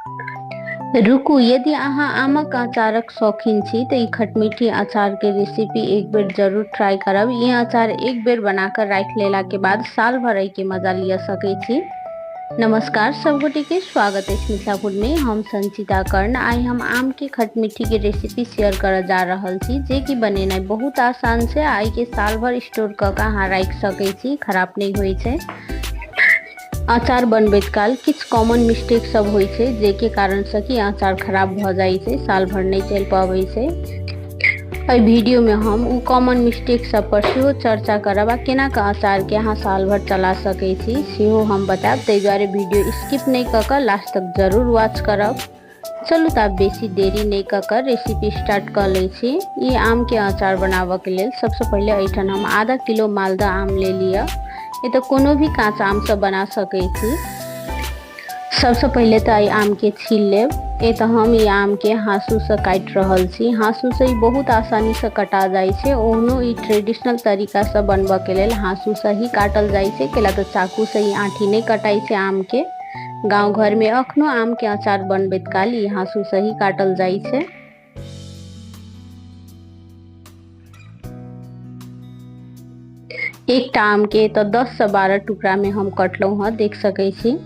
रुकू, यदि अहाँ आमक अचारक शौकीन छी तऽ ई खटमीठी अचारके रेसिपी एक बेर जरूर ट्राई करब। ई अचार एक बेर बनाकर राखि लेलाके बाद साल भर एहिके मजा लिअ सकै छी। नमस्कार सब गोटे के स्वागत अछि मिथिला फूड में। हम संचिता कर्ण। आइ हम आम के खटमीठी के रेसिपी शेयर करऽ जा रहल छी, जे कि बनेनाइ बहुत आसान छै। आ एहिके साल भर स्टोर कऽ के अहाँ राखि सकै छी, खराब नहि होइ छै। अचार बनबैत काल किछु कॉमन मिस्टेक सब होइ छै, जाहिके कारणसँ कि अचार खराब भऽ जाइ छै, साल भर नहि चलि पबै छै। एहि वीडियोमे हम ओ कॉमन मिस्टेक सब पर सेहो चर्चा करब आ केना कऽ अचारके अहाँ साल भर चला सकै छी सेहो हम बतायब। ताहि दुआरे वीडियो स्किप नहि कऽ कऽ लास्ट तक जरूर वॉच करब। चलू तऽ आब बेसी देरी नहि कऽ कऽ रेसिपी स्टार्ट कऽ लै छी। ई आमके अचार बनाबऽके लेल सबसँ पहिले एहिठाम हम आधा किलो मालदह आम ले लिअ। एतऽ कोनो भी काँच आमसँ बना सकै छी। सबसँ पहिले तऽ एहि आमके छील लेब। एतऽ हम ई आमके हाँसूसँ काटि रहल छी। हाँसूसँ ई बहुत आसानीसँ कटा जाइ छै। ओहनो ई ट्रेडिशनल तरीकासँ बनबऽके लेल हाँसूसँ ही काटल जाइ छै, कैला तऽ चाकूसँ ई आँठी नहि कटाइ छै आमके। गाँव घरमे अखनो आमके अचार बनबैत काल ई हाँसूसँ ही काटल जाइ छै। एकटा आमके तऽ 10 से 12 टुकड़ामे हम कटलहुँ हँ, देख सकै छी।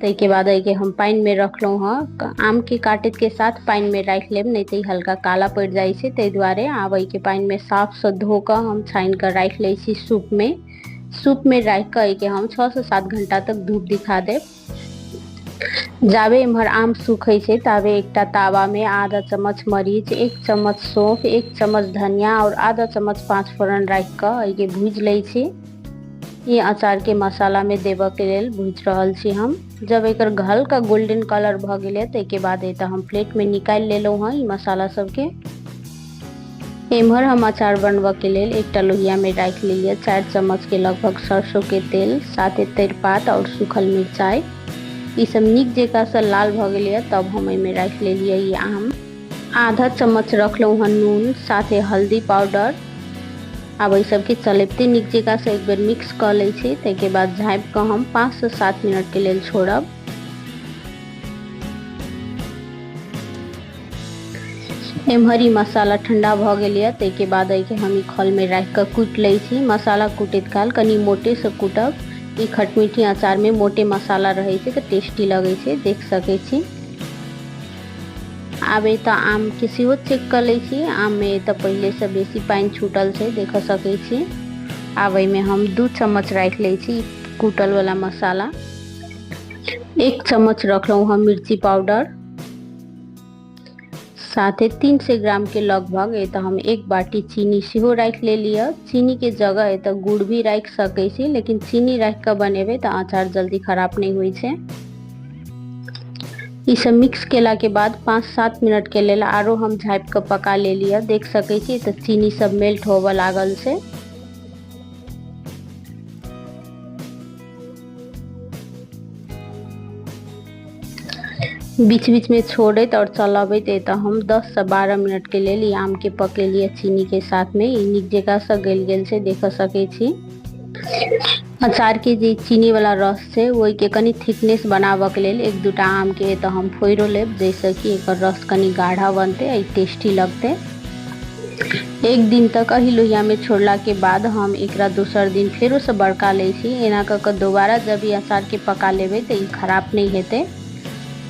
ताहिके बाद एहिके हम पानिमे रखलहुँ हँ। आमके काटैके साथ पानिमे राखि लेब, नहि तऽ ई हल्का काला पड़ि जाइ छै, ताहि दुआरे। आब एहिके पानिमे साफसँ धो कऽ हम छानि कऽ राखि लै छी सूपमे। सूपमे राखि कऽ एहिके हम 6 से 7 घंटा तक धूप दिखा देब। जाबे एम्हर आम सूखै छै ताबे एकटा तावामे आधा चम्मच मरीच, 1 चम्मच सौंफ, 1 चम्मच धनिया आओर आधा चम्मच पाँचफोरन राखि कऽ एहिके भूजि लै छी। ई अचारके मसालामे देबऽके लेल भूजि रहल छी हम। जब एकर हल्का गोल्डन कलर भऽ गेलै, ताहिके बाद एतऽ हम प्लेटमे निकालि लेलहुँ हँ ई मसाला सबके। एम्हर हम अचार बनबऽके लेल एकटा लोहियामे राखि लेलियै 4 चम्मचके लगभग सरसोके तेल, साथे तेजपात आओर सूखल मिरचाइ। ई सब नीक जकाँसँ लाल भऽ गेलैए, तब हम एहिमे राखि लेलियै ई आम। आधा चम्मच रखलहुँ हँ नून, साथे हल्दी पाउडर। आब एहि सबके चलबिते नीक जकाँसँ एक बेर मिक्स कऽ लै छी। ताहिके बाद झाँपि कऽ हम 5 से 7 मिनटके लेल छोड़ब। एम्हर ई मसाला ठंडा भऽ गेल यऽ। ताहिके बाद एहिके हम ई खलमे राखि कऽ कुटि लै छी। मसाला कुटैत काल कनि मोटेसँ कुटब। ई खटमीठी अचारमे मोटे मसाला रहै छै तऽ टेस्टी लगै छै, देख सकै छी। आब एतऽ आमके सेहो चेक कऽ लै छी। आममे एतऽ पहिलेसँ बेसी पानि छूटल छै, देख सकै छी। आब एहिमे हम 2 चम्मच राखि लै छी कुटलवला मसाला। 1 चम्मच रखलहुँ हम मिर्ची पाउडर, साथे 300 ग्रामके लगभग एतऽ हम एक बाटी चीनी सेहो राखि लेलियै। चीनीके जगह एतऽ गुड़ भी राखि सकै छी, लेकिन चीनी राखि कऽ बनेबै तऽ अचार जल्दी खराब नहि होइ छै। ई सब मिक्स केलाके बाद 5-7 मिनटके लेल आरो हम झाँपि कऽ पका लेलियै। देख सकै छी तऽ चीनी सब मेल्ट होबऽ लागल छै। बीच बीचमे छोड़ैत आओर चलबैत एतऽ हम 10 से 12 मिनटके लेल ई आमके पकेलियै चीनीके साथमे। ई नीक जकाँसँ गलि गेल छै, देख सकै छी। अचारके जे चीनीवला रस छै, ओहिके कनि थिकनेस बनाबऽके लेल एक दूटा आमके एतऽ हम फोड़िओ लेब, जाहिसँ कि एकर रस कनि गाढ़ा बनतै आ टेस्टी लगतै। एक दिन तक एहि लोहियामे छोड़लाके बाद हम एकरा दोसर दिन फेरोसँ बड़का लै छी। एना कऽ कऽ दोबारा जब ई अचारके पका लेबै तऽ ई खराब नहि हेतै।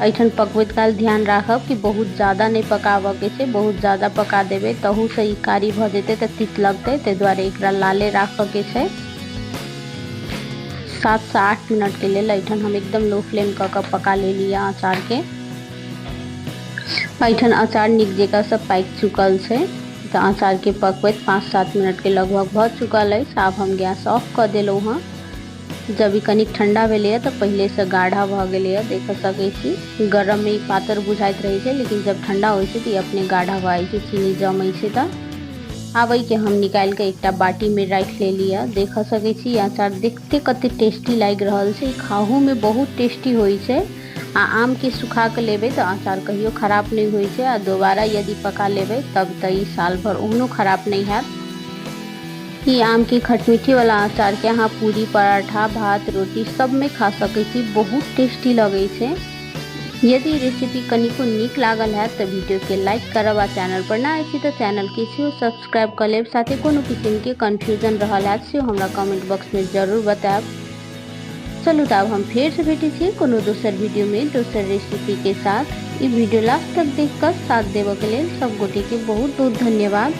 एहिठाम पकबैत काल ध्यान राखब कि बहुत ज्यादा नहि पकाबऽके छै। बहुत ज्यादा पका देबै तहूसँ ई कारी भऽ जेतै तऽ तीत लगतै। ताहि दुआरे एकरा लाले राखऽके छै। 7 से 8 मिनटके लेल एहिठाम हम एकदम लो फ्लेम कऽ कऽ पका लेलियै अचारके। एहिठाम अचार नीक जकाँसँ पाकि चुकल छै। तऽ अचारके पकबैत 5-7 मिनटके लगभग भऽ चुकल अछि। आब हम गैस ऑफ कऽ देलहुँ हँ। जब ई कनिक ठंडा भेलैए तऽ पहिलेसँ गाढ़ा भऽ गेलैए, देख सकै छी। गरममे ई पातर बुझाइत रहै छै, लेकिन जब ठंडा होइ छै तऽ ई अपने गाढ़ा भऽ जाइ छै, चीनी जमै छै तऽ। आब एहिके हम निकालि कऽ एकटा बाटीमे राखि लेलियै। देख सकै छी, अचार देखते कते टेस्टी लागि रहल छै। खाहूमे बहुत टेस्टी होइ छै। आ आमके सुखा कऽ लेबै तऽ अचार कहियो खराब नहि होइ छै। आ दोबारा यदि पका लेबै तब तऽ ई साल भरि ओहनो खराब नहि हैत। ई आमके खटमीठी वाला अचारके अहाँ पूरी, पराठा, भात, रोटी सबमे खा सकै छी। बहुत टेस्टी लगै छै। यदि रेसिपी कनिको नीक लागल हैत तऽ वीडियो के लाइक करब आ चैनल पर नया छी तऽ चैनल के सेहो सब्सक्राइब कऽ लेब। साथे कोनो किसिम के कन्फ्यूजन रहल हैत सेहो हमरा कमेंट बॉक्स में जरूर बतायब। चलू तऽ आब हम फेर से भेटै छी कोनो दोसर वीडियो में दोसर रेसिपी के साथ। ई वीडियो लास्ट तक देख कऽ साथ देबऽ के लेल सब गोटे के बहुत बहुत धन्यवाद।